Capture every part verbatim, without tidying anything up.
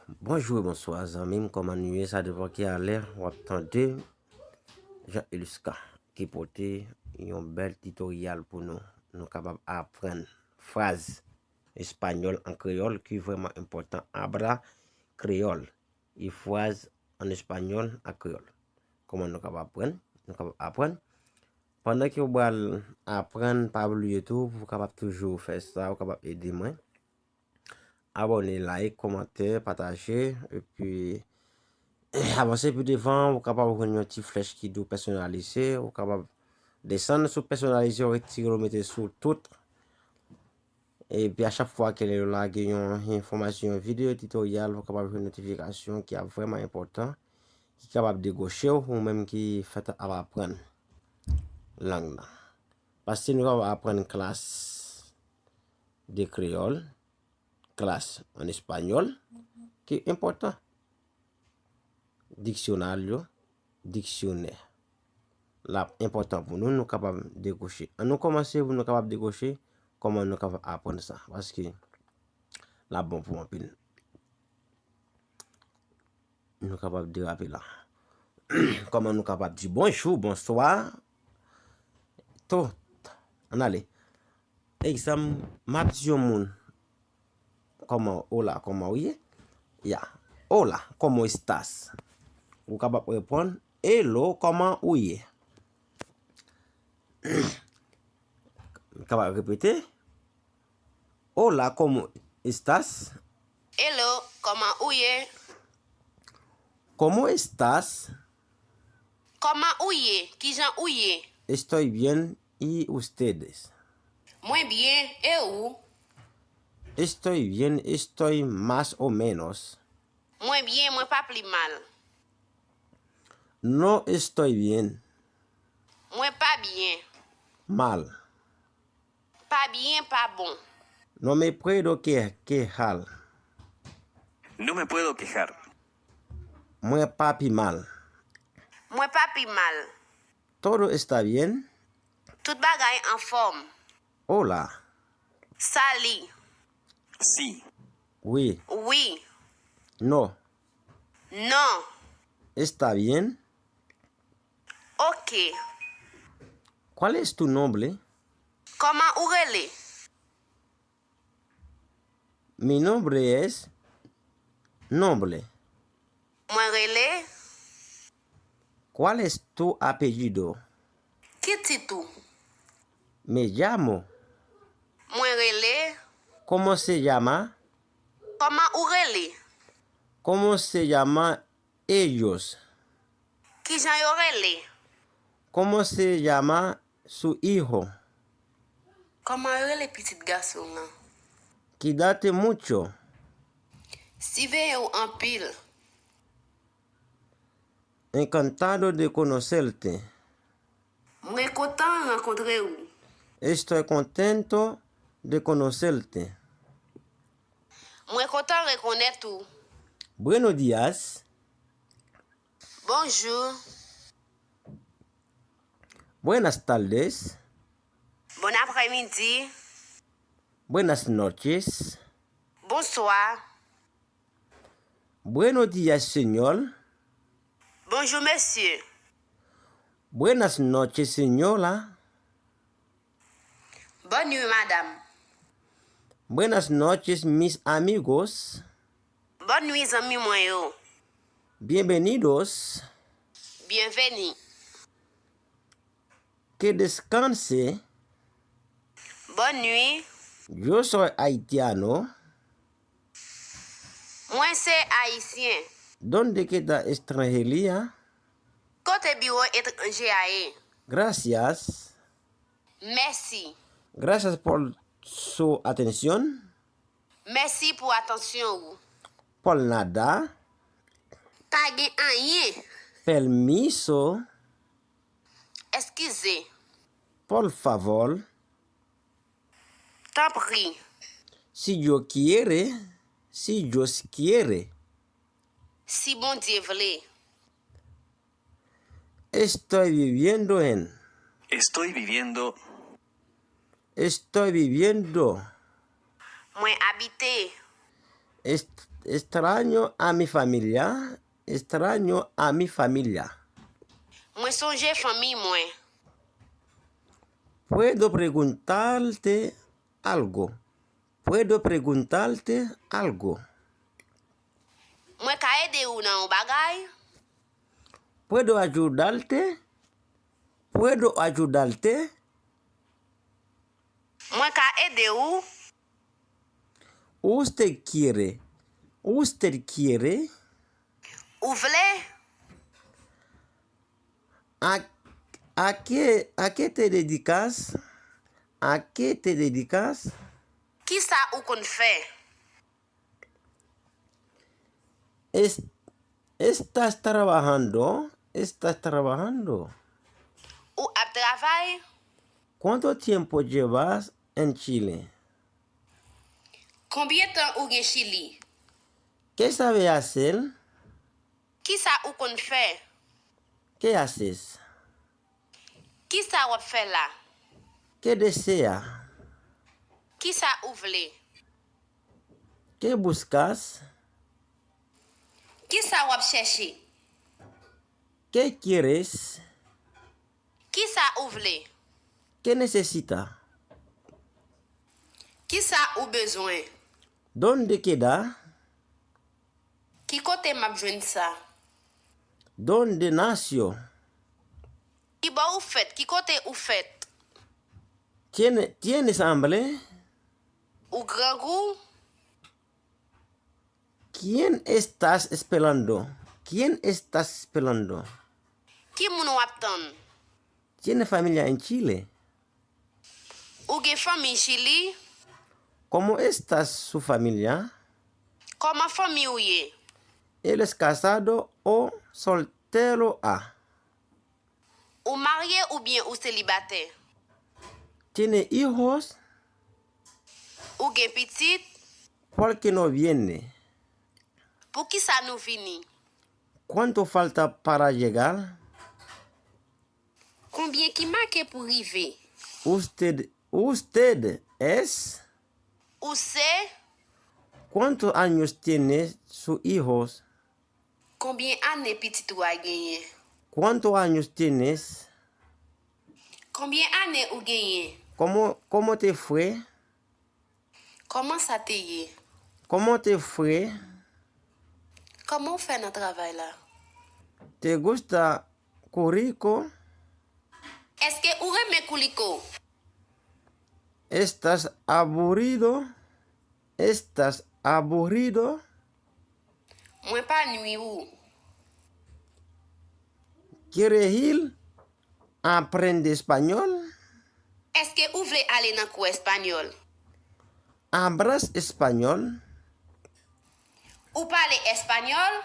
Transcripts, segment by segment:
Bonjou e bonswa zanmi m, kòman nou ye? Sa depann ki alè w ap tande Jean Elusca ki pote yon bèl titoryal pou nou. Nou kapab aprann fraz espanyòl an kreyòl ki vrèman enpòtan. Abra kreyòl e fraz an espanyòl ak kreyòl. Kòman nou kapab aprann? Nou kapab aprann. Pandan ke w pral aprann, pa bliye tou, ou kapab toujou fè sa, ou kapab ede mwen. Abòne, like, kòmante, pataje, epi avanse pi devan, ou kapab jwenn yon ti flèch ki di w pèsonalize, ou kapab desann sou pèsonalize, ou retire, ou mete sou tout. Epi a chak fwa ke yo lage yon enfòmasyon, yon videyo titoryal, ou kapab jwenn notifikasyon ki ap vrèman enpòtan, ki kapab degwoche w, ou menm ki fèt ap aprann lang nan. Paske nou kapab aprann klas de kreyòl, klas an espanyòl, ki enpòtan. Diksyonal yo, diksyonè. L ap enpòtan pou nou, nou kapab degwoche. An nou kòmanse pou nou kapab degwoche kòman nou kapab aprann sa. Paske l ap bon pou anpil. Nou kapab derape la. Kòman nou kapab di bonjou, bonswa, tout. Ann ale. Egzanp, m ap di yon moun, kòman, hola, kòman ou ye? Ya. Hola, ¿cómo estás? Ou kapab reponn, hello, kòman ou ye? M kapab repete, hola, ¿cómo estás? Hello, kòman ou ye? ¿Cómo estás? Kòman ou ye? Kijan ou ye? Estoy bien, ¿y ustedes? Mwen byen, e ou? Estoy bien, estoy más o menos. Mwen byen, mwen pa pli mal. No estoy bien. Mwen pa byen. Mal. Pa byen, pa bon. No me puedo que-, quejar. No me puedo quejar. Mwen pa pi mal. Mwen pa pi mal. Todo está bien. Tout bagay anfòm. Hola. Sali. Sí. Wi. Wi. No. Non. Está bien. Ok. ¿Cuál es tu nombre? Kòman ou rele? Mi nombre es, nombre. Mwen rele. ¿Cuál es tu apellido? Ki tit ou? Me llamo. Mwen rele. ¿Cómo se llama? Kòman ou rele? ¿Cómo se llama ellos? Kijan yo rele? ¿Cómo se llama su hijo? Kòman yo rele pitit gason w lan? Cuídate mucho. Siveye w anpil. Encantado de conocerte. Mwen kontan rankontre ou. Estoy contento de conocerte. Mwen kontan rekonèt ou. Buenos días. Bonjou. Buenas tardes. Bon aprèmidi. Buenas noches. Bonswa. Buenos días, señor. Bonjou, mesye. Buenas noches, señora. Bòn nwi, madanm. Buenas noches, mis amigos. Bòn nwi, zanmi mwen yo. Bienvenidos. Byenveni. Que descanse. Bòn nwi. Yo soy haitiano. Mwen se ayisyen. ¿Dónde queda extranjería? Kote biwo etranje a ye? Gracias. Mèsi. Gracias por su atención. Mèsi pou atansyon ou. Por nada. Pa gen anyen. Permiso. Eskize. Por favor. Tanpri. Si Dios quiere, si Dios quiere. Si Bondye vle. Estoy viviendo en. Estoy viviendo. Estoy viviendo. Mwen abite. Est-, Extraño a mi familia. Extraño a mi familia. Mwen sonje fanmi mwen. Puedo preguntarte algo. Puedo preguntarte algo. Mwen ka ede ou nan yon bagay? Puedo ayudarte? Puedo ayudarte? Mwen ka ede ou? Usted quiere? Usted quiere? Ou vle? A, a qué, a qué te dedicas? A qué te dedicas? Kisa ou konn fè? Es-, estás trabajando? Estás trabajando? Ou ap travay? ¿Cuánto tiempo llevas en Chile? Konbyen tan ou gen Chili? ¿Qué sabe hacer? Kisa ou konn fè? ¿Qué haces? Kisa w ap fè la? ¿Qué desea? Kisa ou vle? ¿Qué buscas? Kisa w ap chèche? ¿Qué quieres? Kisa ou vle? ¿Qué necesita? Kisa ou bezwen? ¿Dónde queda? Ki kote m ap jwenn sa? ¿Dónde nació? Ki bò ou fèt? Ki kote ou fèt? ¿Tiene, tienes hambre? Ou grangou? ¿Quién estás esperando? ¿Quién estás esperando? Ki moun w ap tann? ¿Tiene familia en Chile? Ou gen fanmi Chili? ¿Cómo está su familia? Kòman fanmi w ye? ¿Él es casado o soltero? A. Ou marye oubyen ou selibatè? ¿Tiene hijos? Ou gen pitit? ¿Por qué no viene? Poukisa nou vini? ¿Cuánto falta para llegar? Konbyen ki make pou rive? Usted, usted es? Ou se? ¿Cuántos años tiene su hijos? Konbyen ane pitit ou a genyen? ¿Cuántos años tienes? Konbyen ane ou genyen? ¿Cómo, cómo te fue? Kòman sa te ye? ¿Cómo te fue? Kòman w fè nan travay la? ¿Te gusta Curicó? Èske ou renmen Kuliko? ¿Estás aburrido? ¿Estás aburrido? Mwen pa nwi ou. ¿Quieres ir a aprender español? Èske ou vle ale nan kou espanyòl? ¿Hablas español? Ou pale espanyòl?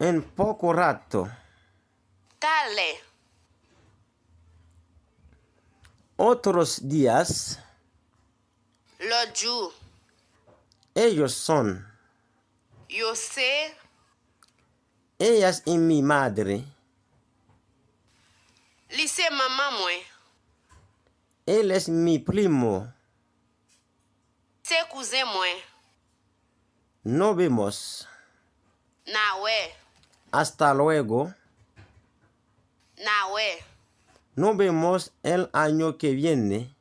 En poco rato. Talè. Otros días. Lòt jou. Ellos son. Yo se. Ellas y mi madre. Li se manman mwen. Él es mi primo. Se kouzen mwen. Nos vemos. N a wè. Hasta luego. N a wè. Nos vemos el año que viene.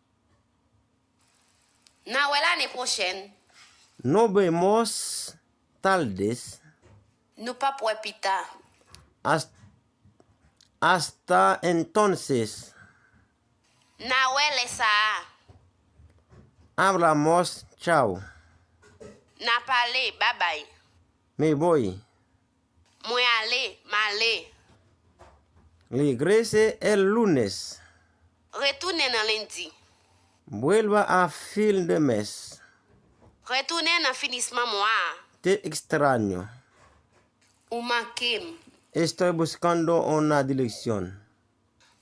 N a wè lane pwochèn. Nos vemos tal vez. Nou p ap wè pita. Has-, hasta entonces. N a wè lè sa a. Hablamos, chao. N a pale, babay. Me voy. Mwen ale, m ale. Regrese el lunes. Retounen nan lendi. Vuelva a fin de mes. Retounen nan finisman mwa a. Te extraño. Ou manke m. Estoy buscando una dirección.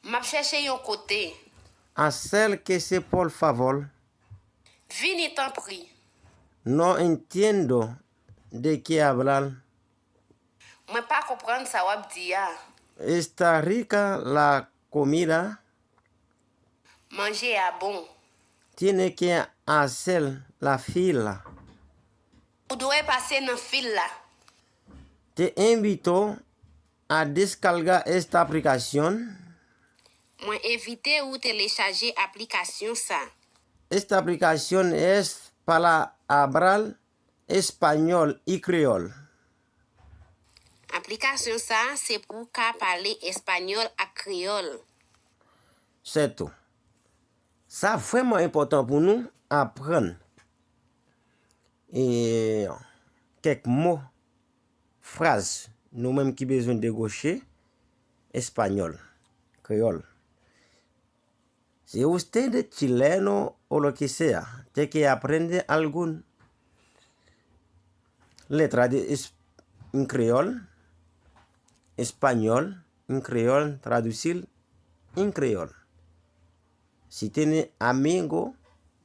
M ap chèche yon kote. Acérquese, por favor. Vini, tanpri. No entiendo de qué hablar. Mwen pa konprann sa w ap di a. Está rica la comida. Manje a bon. Tiene que hacer la fila. Trepase nan fil la. Te invito a descargar esta aplicación. Mwen envite ou telechaje aplikasyon sa. Esta aplicación es para hablar español y creol. Aplikasyon sa se pou w ka pale espanyòl ak kreyòl. Sètou, sa vrèman enpòtan pou nou aprann e kèk mo, fraz, nou menm ki bezwen degoche espanyòl, kreyòl. Si usted es chileno o lo que sea, te que aprende algún letra de es- en creol, español, en creol, traducir en creol. Si tiene amigo,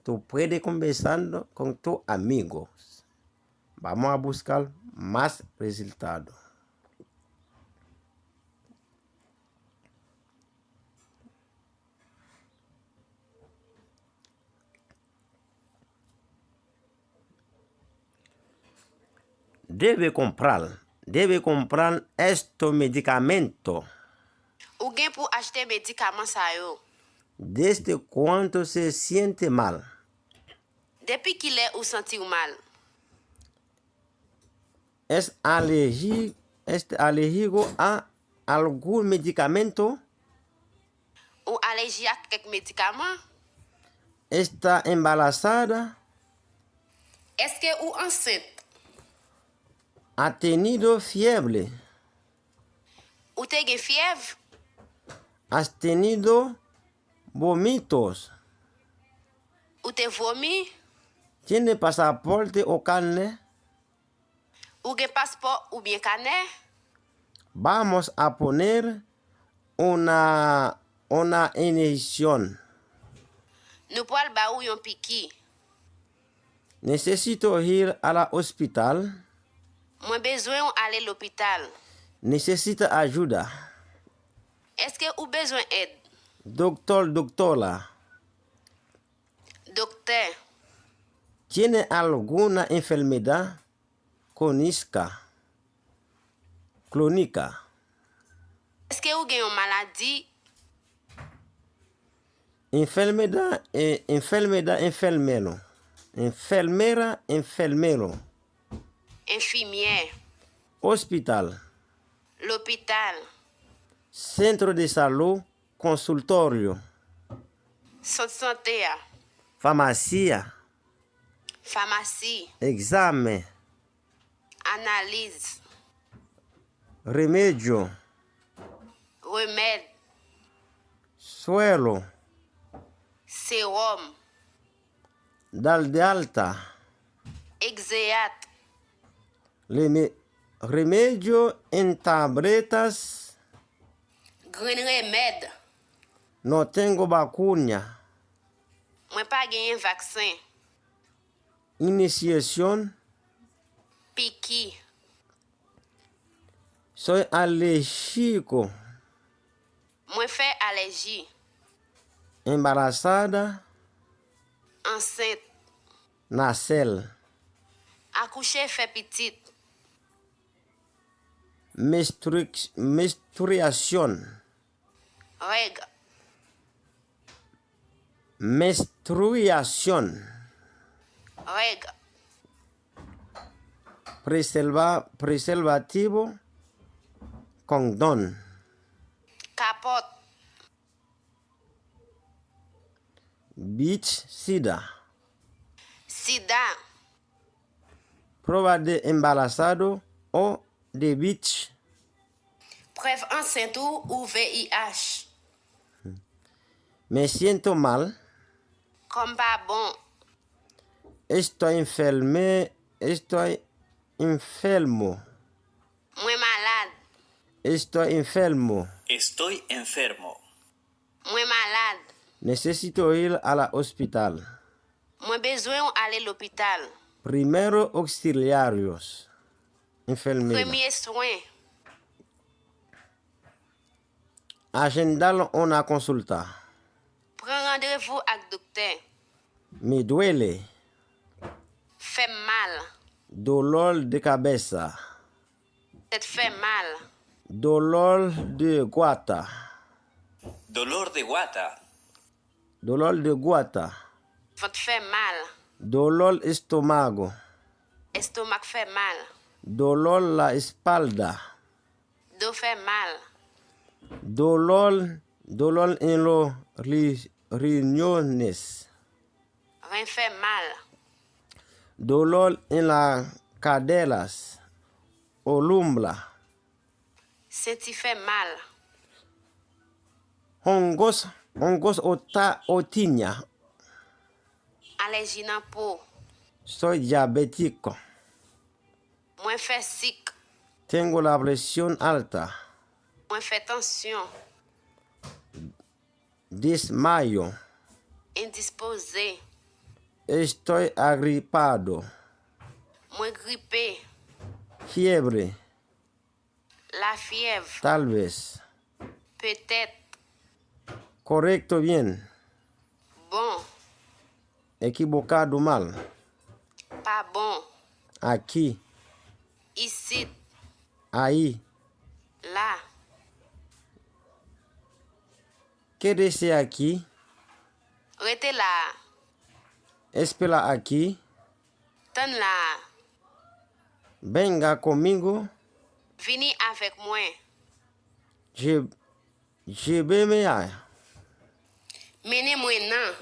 tú puedes conversando con tu amigo. Vamos a buscar más resultado. Debe comprar, debe comprar esto medicamento. Ou gen pou achte medikaman sa yo. Desde cuando se siente mal. Depi kilè ou santi w mal? Es alergi, es alérgico a algún medicamento? Ou alèji ak kèk medikaman? Está embarazada? Èske ou ansent? Ha tenido fiebre? Ou te gen fyèv? Has tenido vómitos? Ou te vomi? Tiene pasaporte o carnet? Ou gen paspò oubyen kanè? Vamos a poner una, una inyección. Nou pral ba ou yon piki. Necesito ir a la hospital. Mwen bezwen w ale lopital. Necesita ayuda. Èske ou bezwen èd? Doctor, doctora. Doktè. Tiene alguna enfermedad crónica? Crónica. Èske ou gen yon maladi? Enfermedad, eh, enfermedad, enfermero. Enfermera, enfermero. Enfimyè. Hospital. Lopital. Centro de salud, consultorio. Sant sante a. Farmacia. Famasi. Examen. Analiz. Remedio. Remèd. Suero. Sewòm. Dar de alta. Egzeyat. Reme- remedio en tabletas. Grenn remèd. No tengo vacuna. Mwen pa genyen vaksen. Iniciación. Piki. Soy alérgico. Mwen fè alèji. Embarazada. Ansent. Nacer. Akouche, fè pitit. Menstru- menstruación. Règ. Menstruación. Règ. Preserva- preservativo. Condón. Kapòt. VIH, sida. Sida. Prueba de embarazado o de VIH. Prèv ansent ou ou VIH. Me siento mal. Kò m pa bon. Estoy enferme- estoy enfermo. Mwen malad. Estoy enfermo. Estoy enfermo. Mwen malad. Necesito ir a la hospital. Mwen bezwen w ale lopital. Primero auxiliarios. Enfermera. Premye swen. Agendar una consulta. Pran randevou ak doktè. Me duele. Fè m mal. Dolor de cabeza. Tèt fè mal. Dolor de guata. Dolor de guata. Dolor de guata. Vant fè mal. Dolor estómago. Estomak fè mal. Dolor la espalda. Do fè mal. Dolor, dolor en los ri- riñones. Ren fè mal. Dolor en las caderas o lumbar. Senti fè mal. Hongos, hongos o ta o tiña. Alèji nan po. Soy diabético. Mwen fè sik. Tengo la presión alta. Mwen fè tansyon. Desmayo. Endispoze. Estoy agripado. Mwen gripe. Fiebre. Lafyèv. Tal vez. Petèt. Correcto, bien. Bon. Equivocado, mal. Pa bon. Aquí. Isit. Ahí. La. Quédese aquí. Rete la a. Espera aquí. Tann la a. Venga conmigo. Vini avèk mwen. Lle- Lléveme a. Mennen mwen nan.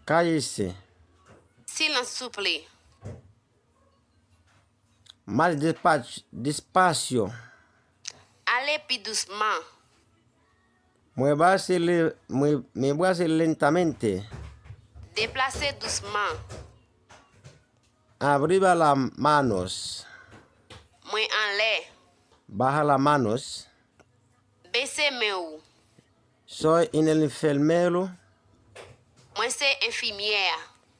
Cállese. Silans, souple. Más despach- despacio. Ale pi dousman. Muévase le- mue- Muévase lentamente. Deplase dousman. Arriba las manos. Mwen anlè. Baja las manos. Bese men w. Soy un enfermero. Mwen se enfimyè a.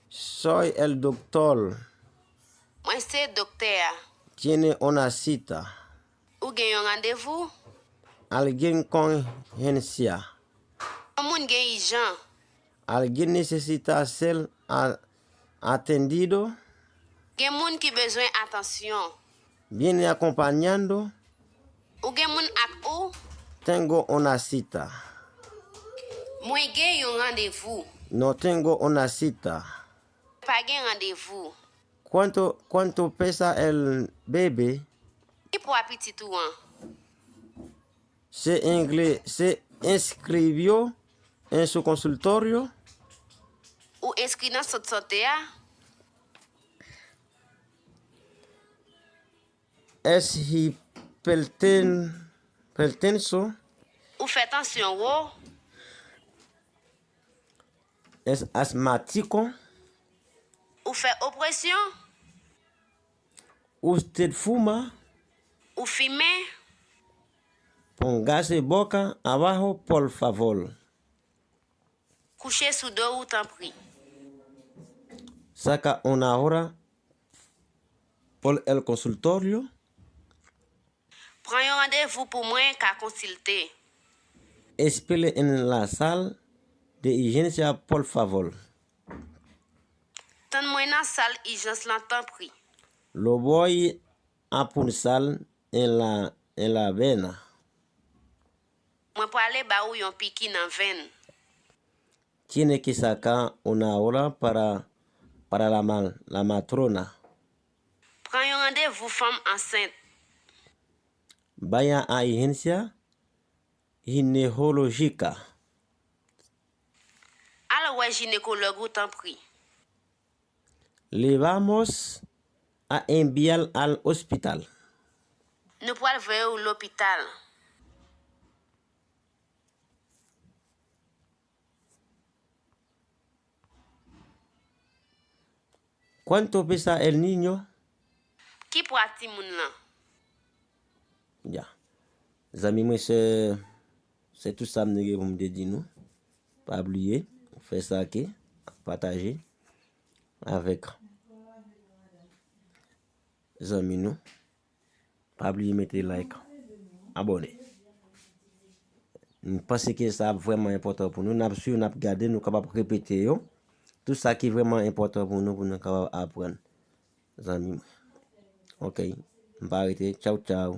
Soy el doctor. Mwen se doktè a. Tiene una cita. Ou gen yon randevou? Alguien con urgencia. Yon moun gen ijan. Alguien necesita ser a- atendido. Gen moun ki bezwen atansyon. Viene acompañando. Ou gen moun ak ou? Tengo una cita. Mwen gen yon randevou. No tengo una cita. Pa gen randevou. ¿Cuánto, cuánto pesa el bebé? Ki pwa pitit ou an? Se, ingle- se inscribió en su consultorio. Ou enskri nan sant sante a? Es hiperten- hipertenso. Ou fè tansyon wo? Es asmático. Ou fè opresyon? Usted fuma. Ou fimen? Póngase boca abajo, por favor. Kouche sou do ou, tanpri. Saca una hora por el consultorio. Pran yon randevou pou mwen ka konsilte. Espere en la sal de urgencia, por favor. Tann mwen nan sal ijans lan, tanpri. Lo voy a punzar en la, en la vena. Mwen prale ba ou yon piki nan venn. Tiene que sacar una hora para, para la, ma- la matrona. Pran yon randevou fanm ansent. Vaya a urgencia ginecológica. Al wè jinekològ ou, tanpri. Le vamos a enviar al hospital. Nou pral voye w lopital. ¿Cuánto pesa el niño? Ki pwa timoun lan? Ya. Zanmi mwen, se, se tout sa m te gen pou m te di nou. Pa bliye, fè sa ke, pataje avèk zanmi nou. Pa bliye mete like, abòne. M panse ke sa ap vrèman enpòtan pou nou. N ap swiv, n ap gade, nou kapab repete yo. Tout sa ki vrèman enpòtan pou nou, pou nou kapab aprann. zanmi mwen. Ok, m pa rete. Tchaw, tchaw.